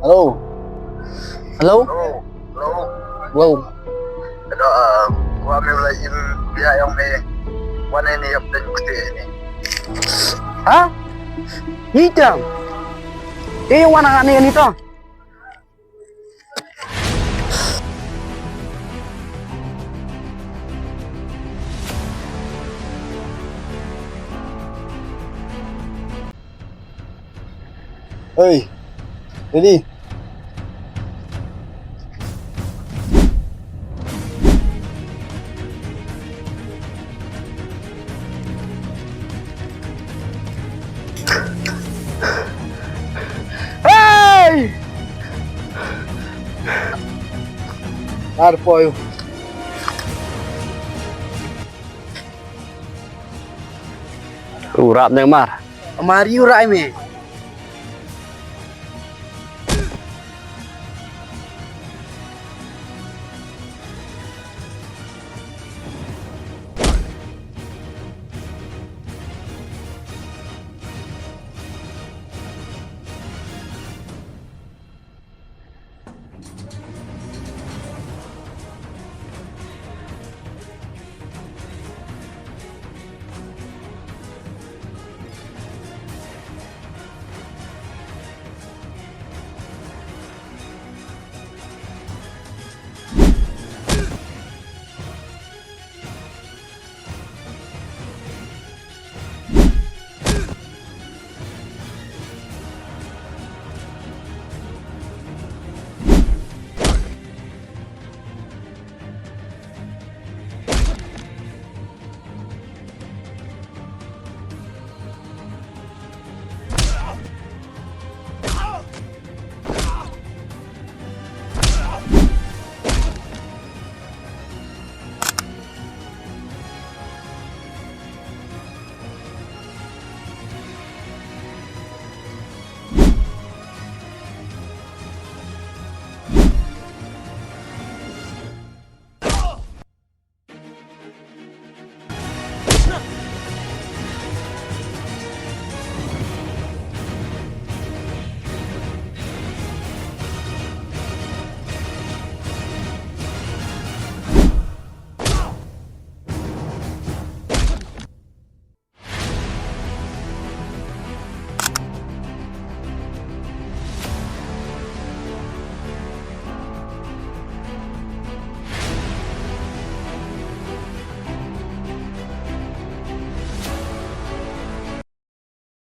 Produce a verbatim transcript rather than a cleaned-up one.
Hello. Hello. Hello. Hello. Hello. Hello, ah, ko am la in bia yong me. Wan ini ap den kute ini. Ha? Ni tang. Eh, wan ang ani ani to. Hey, ready? Hey! Ar poyo. Urap nang mar. Mari urai me.